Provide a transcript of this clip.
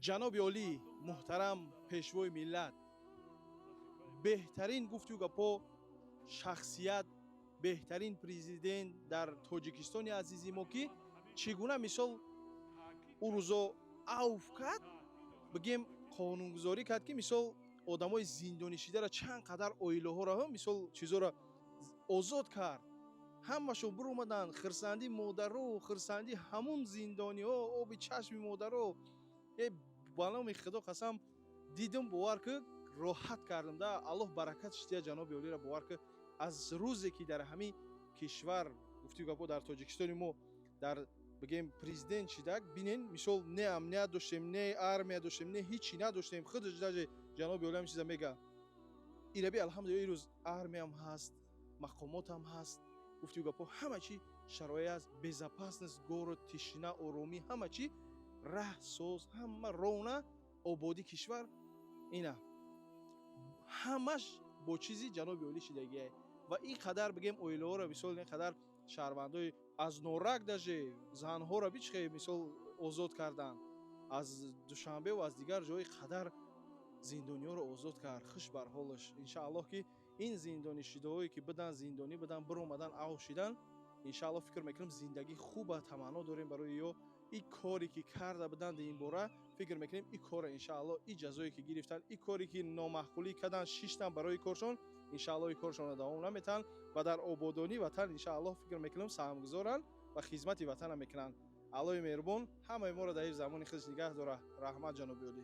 Ҷаноби олӣ, муҳтарам Пешвои миллат, беҳтарин, гуфтию гапо, шахсият, беҳтарин президент дар Тоҷикистони азизи мо, ки чӣ гуна, мисол, ӯ рӯзо авф кард, бигем, қонунгузорӣ кард, ки, мисол, одамои зиндонишидаро, чанд қадар оилаҳоро, мисол, чизоро озод кард. Ҳамашон биромаданд. Хирсандии модаро, хирсандии ҳамун зиндониҳо, оби чашми модаро, э, ба номи Худо қасам, дидум, бовар ки, роҳат кардам да. Аллоҳ баракатш диҳад ҷаноби олиро. Бовар ки, аз рӯзе ки дар ҳамин кишвар, гуфтию гапо, дар Тоҷикистони мо, дар, бигем, президент шидак, бинен, мисол, не амният доштем, не армия доштем, не ҳичи надоштем. Худаш даже ҷаноби оли ҳамин чиза мега. Ираби, алҳамдулилла, ирӯз армиям ҳаст, мақомотам ҳаст, гуфтию гапо, ҳама чи шароит аст, безопасность, город, тишина, оромӣ, ҳама чи раҳ соз, ҳама ровна, ободӣ кишвар. Ина ҳамаш бо чизи ҷаноби олӣ шидагие. Ва ин қадар, бигем, оилаҳоро, мисол, ин қадар шаҳрвандои аз Норак, даже занҳоро бичхе, мисол, озод карданд, аз Душанбе ва аз дигар ҷои қадар зиндониҳоро озод кард. Хуш бар ҳолаш. Иншааллоҳ, ки ин зиндонишидаҳое ки бидан, зиндонӣ бидан, биромадан, авф шидан, иншааллоҳ, фикр мекунам, зиндагӣ хуба таманно дорем барои ё. И коре ки карда буданд, ин бора фикр мекунем, и кора, иншааллоҳ, и ҷазое ки гирифтанд, и коре ки номаъқулӣ карданд, шиштанд барои коршон, иншааллоҳ, и коршонро давом наметаҳанд ва дар ободонии ватан, иншааллоҳ, фикр мекунам, саҳмгузоранд ва хизмати ватана мекунанд. Аллоҳи меҳрубон ҳамаи моро дар ҳифзи амони худаш нигаҳ дора. Раҳмат, ҷаноби олӣ.